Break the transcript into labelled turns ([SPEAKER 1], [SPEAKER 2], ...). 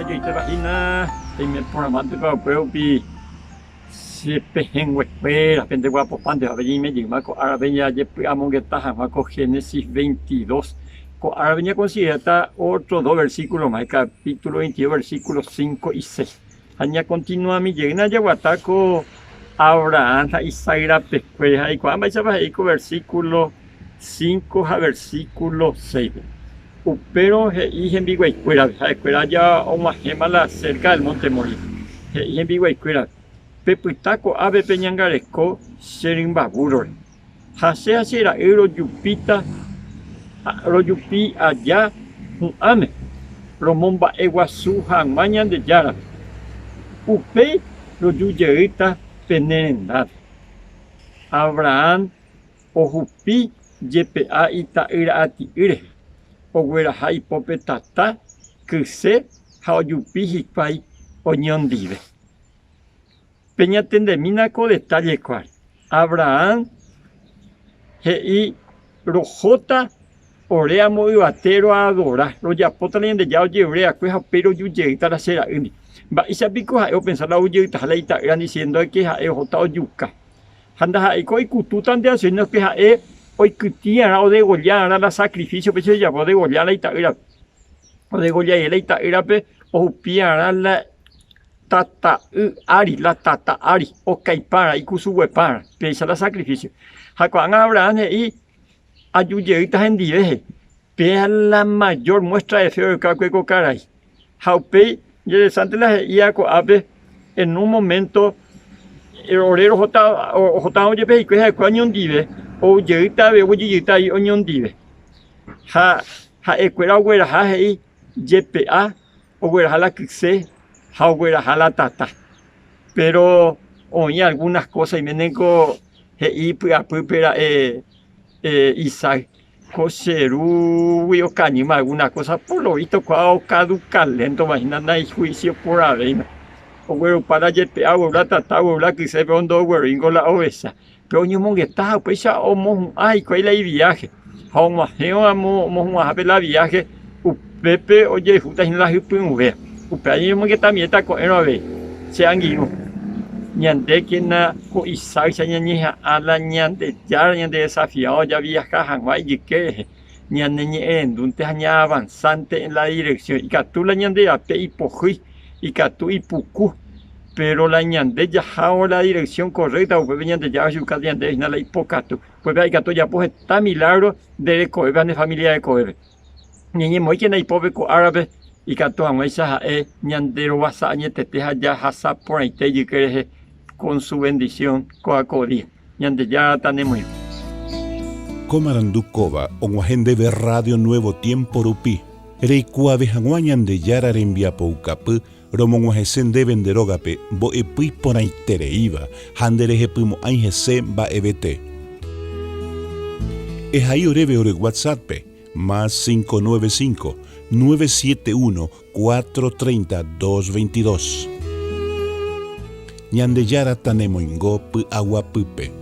[SPEAKER 1] Jeitépa hína peime porãmántepa upérupi che pehẽnguekuéra pende guapopánteva peñeime jeyma ko árape jajepy'amongeta hag̃ua ko Génesis 22. Ko árape ñakonsideráta ótro dos versículo más, capítulo 22 versículo 5 y 6. Ha ñakontinuami jeýna jaguata ko Abraham ha Isaac rapekuére ha aikuaa mba'éichapa he'i ko versículo 5 ha versículo 6-pe. Upérõ he'i hembiguaikuérape, ha'ekuéra ja og̃uahẽma la cerca del monte Moria, he'i hembiguaikuérape, Pepyta ko'ápe peñangareko che rymba búrrore, ha che ha che ra'y rojupíta rojupi aja hu'ãme romomba'eguasu hag̃ua Ñandejárape. Upéi roju jeýta pene rendápe. Abraham ohupi jepe'a ita'ýra ati'y rehe, ogueraha ipópe tata, kyse ha ojupi hikuái oñondive. Peñatendemína ko detalle kuáre. Abraham he'i, Rohóta ore amo yvate roadora, rojapóta la Ñandejára ojerure va'ekue ha upéi roju jeýta la che ra'ýndi. Mba'éicha piko ha'e opensa la ou jeytaha la ita'ýrandi siéndo ke ha'e ohóta ojuka? Ha ndaha'éiko oikutútante asy, síno ke ha'e oikytĩ va'erã, odegolla va'erã la sakrifísio, péicha ojejapo odegolla la ita'ýrape. Odegolla rire la ita'ýrape ohupi va'erã la tata'y ári, la tata ári, okaipárã, ikusuguepárã, péicha la sakrifísio. Ha ko'ág̃a Abrahán he'i, Aju jeýta hendive, he'i. Péa la majór muéstra de fe ohecha va'ekue ko karai. Ha upéi, interesánte la he'íva ko'ápe, en un moménto ore rohóta, ohótarõ jepe hikuái ha'ekuéra oñondive, ou jeýta avei, oguejy jeýta avei oñondive. Ha ha'ekuéra ogueraha he'i jepe'a ogueraha la kyse ha ogueraha la tata. Péro oĩ algúnas kósa oiméneko he'i ipy'apýpe ra'e Isaac, ko che rúgui okañýma algúna kósa, por lo vísto kóva okaduka léntoma hína ndaihuísio porãvéima. Oguerupa la jepe'a, ogueru la tata, ogueru la kyse, péro ndoguerúingo la ovecha. Péro oñomongeta ha upéicha omohu'ã hikuái la iviáhe. Ha og̃uahẽvo amo omohu'ãhápe la viáhe, upépe ojehúta hína la hypy'ũvéva. Upéva ñañomongetamiéta ko'ẽrõ avei, che angirũ. Ñandékena ko Isaáicha ñañeha'ã la Ñandejára ñandedesafiáva javiaha hag̃ua ijyke rehe, ñaneñe'ẽrendúnte ha ñaavanzánte en la dirección. Ikatu la ñande rape ipohýi, ikatu ipuku, péro la ñande jahávo la dirección correcta upépe Ñandejára ohechuka ñandéve hína la ipokatu. Upépe ikatu ojapo heta milagro nde rekovépe ha ne familia rekovépe. Ñañemoĩkena ipópe ko árape ikatu hag̃uáicha ha'e ñande rovasa añetete ha jahasa porãite ijyke rehe con su bendición kóva ko día. Ñandejára tanemoirũ.
[SPEAKER 2] Ko marandu kóva og̃uahẽ ndéve Radio Nuevo Tiempo rupi, reikuaave hag̃ua Ñandejára rembiapoukapy Romog̃uahẽse ndéve nde rógape mbo'epy iporãitereíva ha nderehepymo'ãi hese mba'evete. Ehai oréve ore WhatsApp-pe, más 595 971 430 222. Ñandejára tanemoingo py'aguapýpe.